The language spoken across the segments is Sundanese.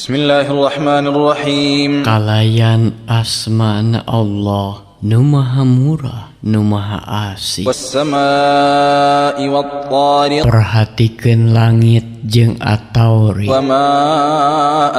Bismillahirrahmanirrahim. Kalayan asmana Allah nu maha murah nu maha asih. والسماء والطارق. Perhatikeun langit jeung At-Tariq. وما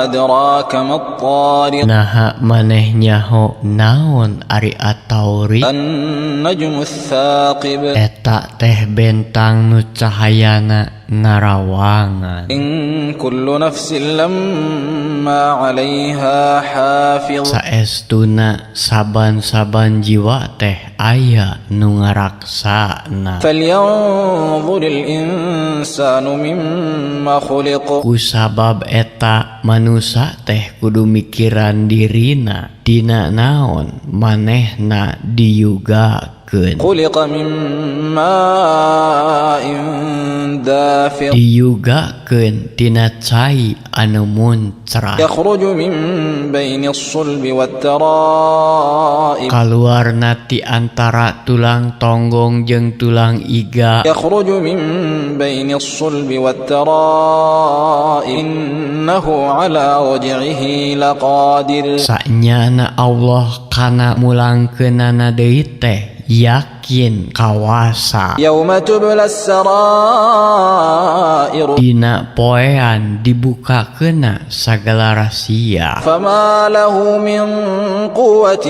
أدراك ما الطارق. Naha maneh nyaho naon ari At-Tariq? النجم الثاقب. Eta teh bentang nu cahayana narawangan. إن كل نفس لما عليها حافظ. Saestuna saban-saban jiwa teh aya nu ngaraksana. فلينظر الإنسان مم خلق. Kusabab eta manusa teh kudu mikiran dirina dina naon manehna diyugakeun. خلق من ماء دافق. Diyugakeun tina cai anu muncrat. يخرج من بين الصلب والترائب. Kaluarna ti antara tulang tonggong jeung tulang iga. يخرج من بين الصلب والترائب إنه على رجعه لقادر. Sanyana Allah kana mulangkeunana deui teh yakin kawasa. يوم تبلى السرائر. Dina poean dibukakeunna sagala rahasia. فما له من قوة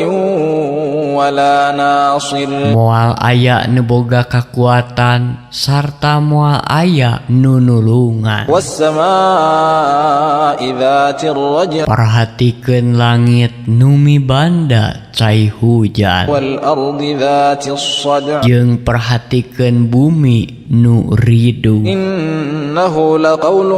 ولا ناصر. Moal aya nu boga kakuatan sarta moal aya nu nulungan. والسماء ذات الرجع. Perhatikeun langit nu mibanda cai hujan. والأرض ذات الصدع. Jeung perhatikeun bumi nu ridu. إنه لقول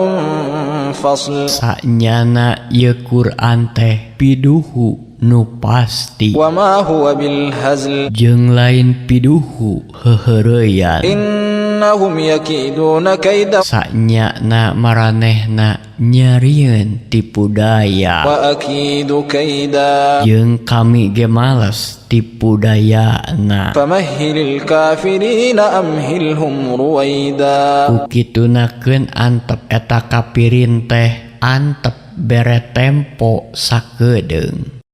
فصل. Sanyana ieu Quran teh piduhu nu pasti. وما هو بالهزل. Jeung lain piduhu heuheureyan. إنهم يكيدون كيدا. Sanyana maranehna nyarieun tipu daya. وأكيد كيدا. Jeung kami ge males tipu dayana. فمهل الكافرين أمهلهم رويدا. Ku kitunakeun antep eta kapirin teh antep bere tempo sakedeung.